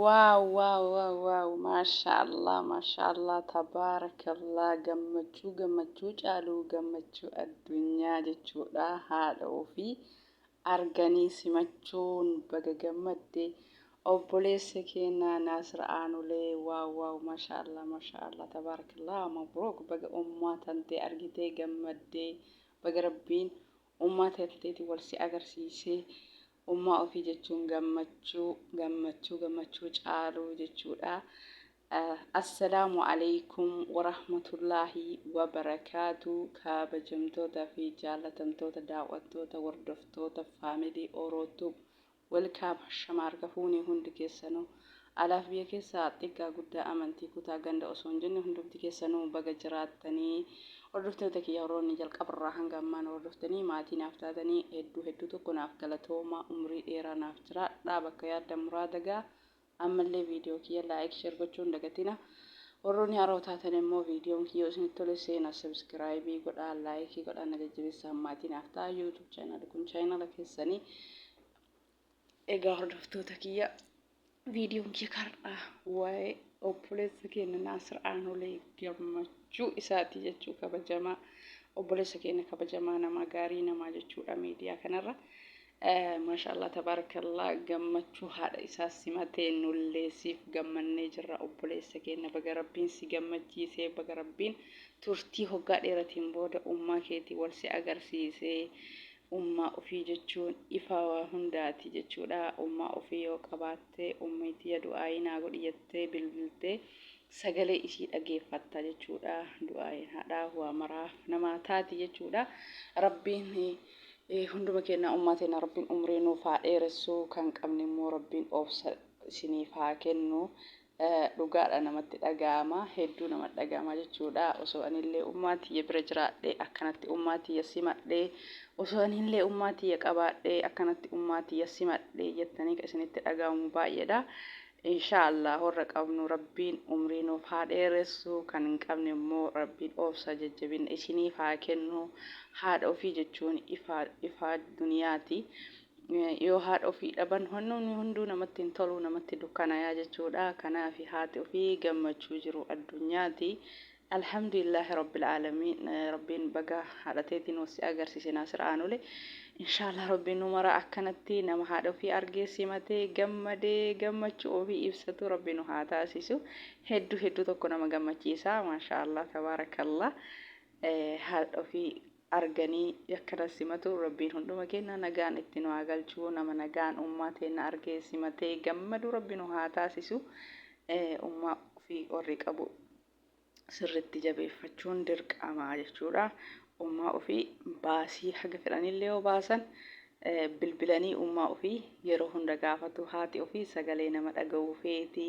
Wow wow wow wow maashaallah maashaallah tabaarakallah gammachuu gammachuu caaluu gammachuu addunyaa jechuudha haadha ofii arganii simachuun baga gammadde obboleessa keenya Naasir Aanulee wow wow maashaallah maashaallah tabaarakallah mabruuk baga ummaa tantee argitee gammaddee baga rabbiin ummaa tanteetiin wal si agarsiisee Ummaa ofii jechuun gammachuu gammachuu gammachuu caaluu jechuudha. Assalaamu alaikum warahmatullaahi wabarakaatu kabajamtoota fi jaallatamtoota daawwattoota hordoftoota faamilii Oroo Tube welcome hashama harka fuunii hundi keessanuu alaaf biyya keessaa xiqqaa guddaa amantii kutaa ganda osoo hin jenne hundumti keessanuu baga jiraattanii Hordoftoota kiyya warroonni jalqabarraa hanga ammaa na hordoftanii maatii naaf taatanii hedduu hedduu tokko naaf galatoomaa umrii dheeraa naaf jiraadhaa bakka yaaddan muraada gaa ammallee viidiyoo kiyya like share gochuu hin dagatina warroonni haroo taatan immoo viidiyoon kiyya isinitti tole seena subscribe godhaa like godhaa na jajjabeessaa maatii naaf ta'a YouTube channel kun channel keessanii egaa hordoftoota kiyya Viidiyoon kiyya kar'aa waa'ee obboleessa keenya Naasir Aanolee gammachuu isaati jechuu kabajamaa obboleessa keenya kabajamaa namaa gaarii namaa jechuudha miidiyaa kanarra. Maashaallah tabaarakallah gammachuu haadha isaa simatee nullee siif gammannee jirra obboleessa keenya baga rabbiin si gammachiisee baga rabbiin turtii hoggaa dheeratiin booda ummaa keetii wal si agarsiisee Ummaa ofii jechuun ifa waa hundaati jechuudha. Ummaa ofii yoo qabaatte ummii tiyya du'aayii naa godhi jettee bilbiltee sagalee isii dhageeffatta jechuudha. Du'aayiin haadhaa waa maraaf namaa taati jechuudha. Rabbiin hunduma keenya ummaa teenya Rabbiin umrii nuuf haa dheeressu kan qabne immoo Rabbiin obsa isiniif haa kennu. Dhugaadha namatti dhaga'ama hedduu namatti dhaga'ama jechuudha osoo anillee ummaa tiyya bira jiraadhe akkanatti ummaa tiyya simadhe osoo anillee ummaa tiyya qabaadhe akkanatti ummaa tiyya simadhe jettanii ka isinitti dhaga'amu baay'eedha inshaallah warra qabnu rabbiin umrii nuuf haa dheeressu kan hin qabne immoo rabbiin obsa jajjabina isiniif haa kennu haadha ofii jechuun ifaa ifaa duniyaati Yoo haadha ofii dhaban wanni hunduu namatti hin tolu namatti dukkanayaa jechuudha. Kanaaf haati ofii gammachuu jiru addunyaati. Alhamdulillaahi rabbil aalamiin rabbiin baga haadha teetiin wal si agarsiise Naasir Aanole. Inshaallah rabbiin nu mara akkanatti nama haadha ofii argee simatee gammadee gammachuu ofii ibsatu rabbi nu haa taasisu. Hedduu hedduu tokko nama gammachiisa. Maashaallah tabaarakallah. Haadha ofii arganii akkana simatu rabbiin hunduma keenya nagaan itti nu haa galchu nama nagaan ummaa teenna argee simatee gammadu rabbi nu haa taasisu ummaa ofii warri qabu sirritti jabeeffachuun dirqama jechuudha ummaa ofii baasii haga fedhanillee yoo baasan bilbilanii ummaa ofii yeroo hunda gaafatu haati ofii sagalee nama dhaga'uu feeti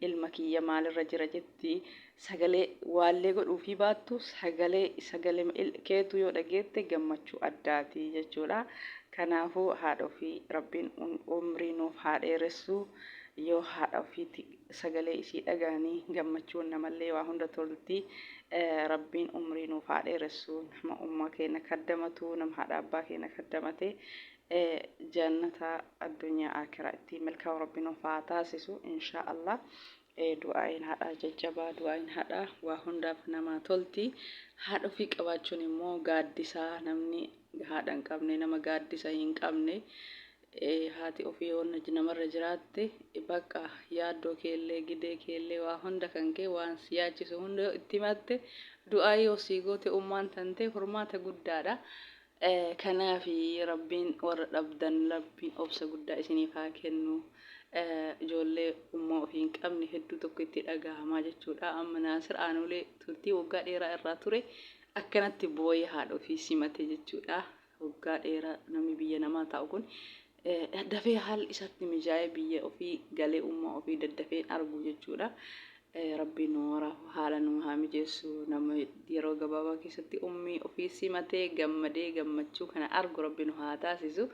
ilma kiyya maalirra jira jetti sagalee waallee godhuufii baattu sagalee sagalee keetu yoo dhageette gammachuu addaati jechuudha kanaafuu haadha ofii rabbiin umrii nuuf haa dheeressu yoo haadha ofiiti sagalee isii dhaga'anii gammachuun namallee waa hunda tolti rabbiin umrii nuuf haa dheeressu nama ummaa keenya kaddamatu nama haadha abbaa keenya kaddamate jannata addunyaa akiraa ittiin milkaa'u rabbiin nuuf haa taasisu inshaa allah du'aa'iin haadhaa jajjabaa du'aa'iin haadhaa waa hundaaf namaa tolti haadha ofii qabaachuun immoo gaaddisaa namni haadha hin qabne nama gaaddisa hin qabne Haati ofii yoo namarra jiraatte bakka yaaddoo keellee gidee keellee waa hunda kan kee waan si yaachisu hunda yoo itti himatte du'aa yoo sii goote ummaan tantee furmaata guddaadha. Kanaaf rabbiin warra dhabdan rabbiin obsa guddaa isiniif haa kennu. Ijoollee ummaa ofii hin qabne hedduu tokko itti dhagahamaa jechuudha. Amma Naasir Aanolee turtii waggaa dheeraa irraa ture akkanatti booyee haadha ofii simate jechuudha. Waggaa dheeraa namni biyya namaa taa'u kun dafee haalli isatti mijaa'ee biyya ofii galee ummaa ofii daddafee hin argu jechuudha. Rabbiin nu maraaf haala nu haa mijeessu nama yeroo gabaabaa keessatti ummii ofii simatee gammadee gammachuu kana argu rabbi nu haa taasisu.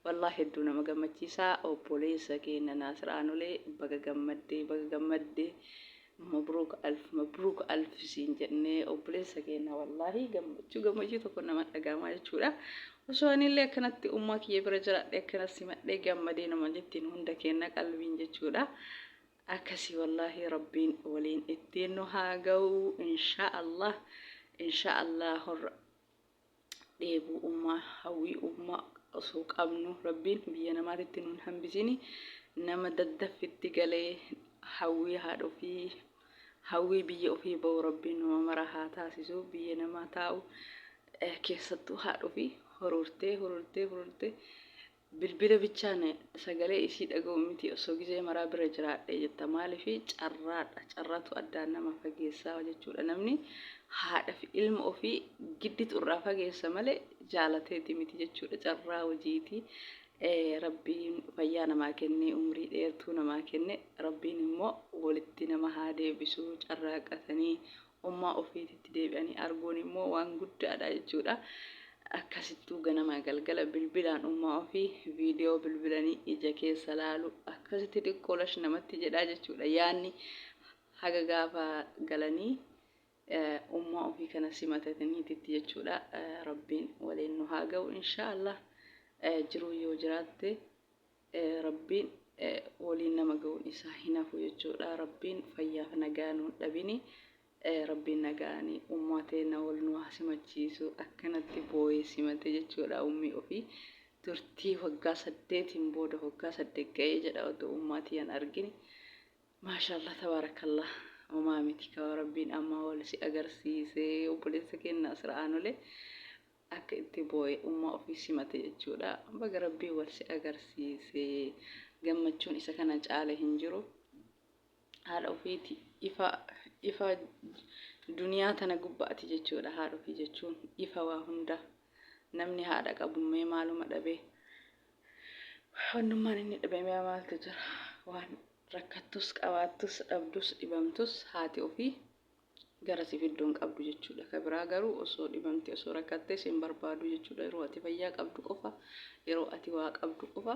Wallahi hedduu nama gammachiisa obboleessa keenya Naasir Aanolee baga gammaddee baga gammaddee. Mabruuk alf mabruuk alf siin jennee obboleessa keenya wallaahi gammachuu gammachuu tokko nama dhaga'amaa jechuudha. Osoo anillee akkanatti ummaa kiyya bira jiraadhe akkana simadhee gammadee nama jettiin hunda keenya qalbiin jechuudha. Akkasii wallaahi Rabbiin waliin ittiin nu haa ga'u inshaa Allah inshaa Allah horra dheebuu ummaa hawwii ummaa osoo qabnu Rabbiin biyya namaatitti nun hambisini nama daddaffitti galee hawwii haadha ofii hawwii biyya ofii ba'u Rabbiin numa mara haa taasisu biyya namaa taa'u keessattuu haadha ofii horortee horortee horortee Bilbila bichaan sagalee isii dhaga'u miti osoo gizee maraa bira jiraadhee jetta maalifi carraadha carratu addaan nama fageessaa jechuudha namni haadha fi ilma ofii gidditu irraa fageessa malee jaalateeti miti jechuudha carraa hojiiti rabbiin fayyaa namaa kennee umrii dheertuu namaa kenne rabbiin immoo walitti nama haa deebisu carraaqatanii ummaa ofiititti deebi'anii arguun immoo waan guddaadha jechuudha. Akkasittuu ganamaa galgala bilbilaan ummaa ofii viidiyoo bilbilanii ija keessa laalu akkasitti xiqqoo lash namatti jedhaa jechuudha. Yaanni haga gaafa galanii ummaa ofii kana simatataniititti jechuudha. Rabbiin waliin nu haa ga'u inshaallah jiruu yoo jiraatte Rabbiin woliin nama ga'uun isaa hin hafu jechuudha. Rabbiin fayyaaf nagaa nuun dhabini. Rabbiin nagaani ummaa teenna wol nu haa simachiisu. Akkanatti booyee simate jechuudha ummii ofii. Turtii waggaa saddeetiin booda waggaa saddeet ga'ee jedha otoo ummaa tiyyan argini. Maashaallah tabaarakallah homaa miti kaa Rabbiin ammaa wal si agarsiisee obboleessa keenya Nasir Aanolee akka itti booye ummaa ofii simate jechuudha. Baga Rabbiin wal si agarsiise. Gammachuun isa kana caale hin jiru. Haadha ofiiti ifa ifa duniyaa tana gubbaati jechuudha. Haadha ofii jechuun ifa waa hunda. Namni haadha qabu mee maaluma dhabee? Wannummaan inni dhabe mee maaltu jira? Waan rakkattus qabaattus dhabdus dhibamtus haati ofii gara si fiddu hin qabdu jechuudha. Ka biraa garuu osoo dhibamte osoo rakkattee si hin barbaadu jechuudha. Yeroo ati fayyaa qabdu qofa yeroo ati waa qabdu qofa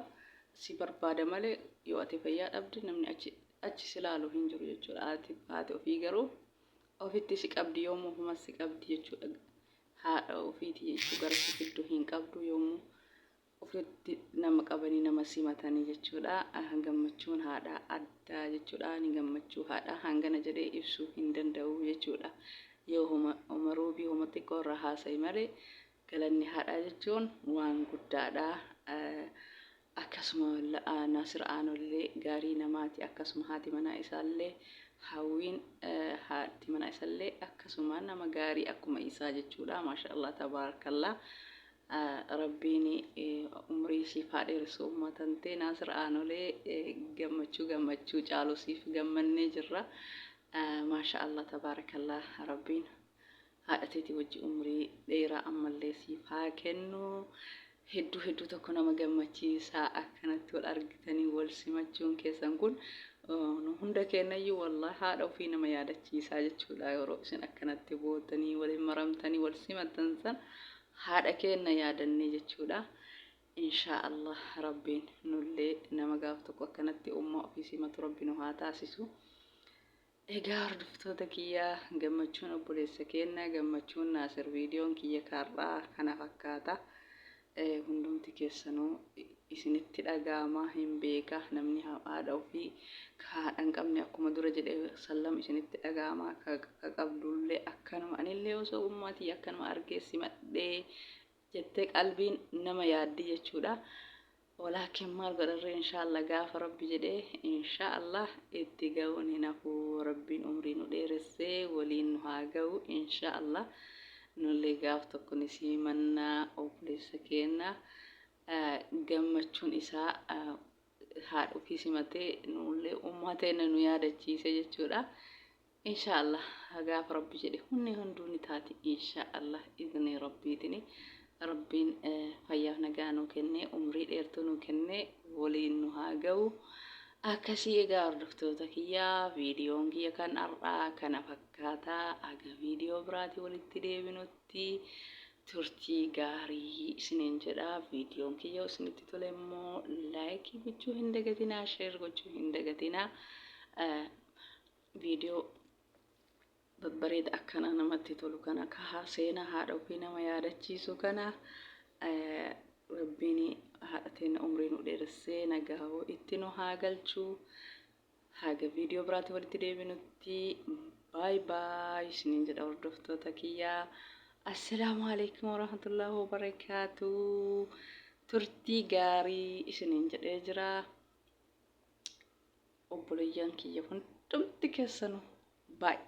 si barbaada malee yoo ati fayyaa dhabde namni achi achi si laalu hin jiru jechuudha. Haati haati ofii garuu ofitti si qabdi yoomuu ofumas si qabdi jechuudha. Haadha ofiiti jechuu gara si fiddu hin qabdu yoomuu ofitti nama qabanii nama simatanii jechuudha. Gammachuun haadhaa addaa jechuudha. Ani gammachuu haadhaa hangana jedhee ibsuu hin danda'u jechuudha. Yoo homa homa ruubii homa xiqqoo irraa haasa'i malee galanni haadhaa jechuun waan guddaadha. Akkasuma Naasir Aanollee gaarii namaati. Akkasuma haati manaa isaallee Hawwiin haati manaa isaallee akkasuma nama gaarii akkuma isaa jechuudha. Maasha Allah tabaarakallah. Rabbiin umrii siif haa dheeressu ummaa tantee Naasir Aanolee gammachuu gammachuu caalu siif gammannee jirra. Maasha Allah tabaarakallah Rabbiin haadha teetii wajji umrii dheeraa ammallee siif haa kennu. Hedduu hedduu tokko nama gammachiisa akkanatti wal argitanii wal simachuun keessan kun nu hunda keennayyuu wallahi haadha ofii nama yaadachiisaa jechuudha yeroo isin akkanatti bootanii waliin maramtanii wal simattan san haadha keenna yaadannee jechuudha. Inshaa Allah Rabbiin nullee nama gaaf tokko akkanatti ummaa ofii simatu Rabbi nu haa taasisu. Egaa hordoftoota kiyya gammachuun obboleessa keenna gammachuun Naasir viidiyoon kiyya kaar'aa kana fakkaata. Hundumti keessanuu isinitti dhaga'ama hin beeka namni haadha ofii ka haadha hin qabne akkuma dura jedhe sallam isinitti dhaga'ama ka qabdullee akkanuma anillee osoo ummaa tiyya akkanuma argee simadhee jettee qalbiin nama yaaddi jechuudha. Walaakin maal godharree inshaallah gaafa rabbi jedhee inshaallah itti ga'uun hin hafu rabbiin umrii nu dheeressee waliin nu haa ga'u inshaallah nullee gaaf tokko ni simannaa obboleessa keenna gammachuun isaa haadha ofii simatee nullee ummaa teenna nu yaadachiise jechuudha. Inshaa Allah gaafa rabbi jedhe hunni hunduu ni taati inshaa Allah iznii rabbiitini rabbiin fayyaaf nagaa nuu kennee umrii dheertuu nuu kennee waliin nu haa ga'u akkasii egaa hordoftoota kiyyaa viidiyoon kiyya kan har'aa kana fakkaataa haga viidiyoo biraatii walitti deebinutti turtii gaarii isiniin jedha viidiyoon kiyya isinitti tole immoo laayikii gochuu hin dagatinaa sheer gochuu hin dagatinaa Viidiyoo babbareeda akkana namatti tolu kana ka seenaa haadha ofii nama yaadachiisu kana rabbiin haadha teenya umrii nu dheeressee nagaa itti nu haa galchu. Haga viidiyoo biraatti walitti deebinutti baay baay isiniin jedha hordoftoota kiyyaa. Assalaamu alaikum warahmatullahi wabarakaatu. Turtii gaarii isiniin jedhee jira. Obboleeyyan kiyya hundumti keessanuu baay.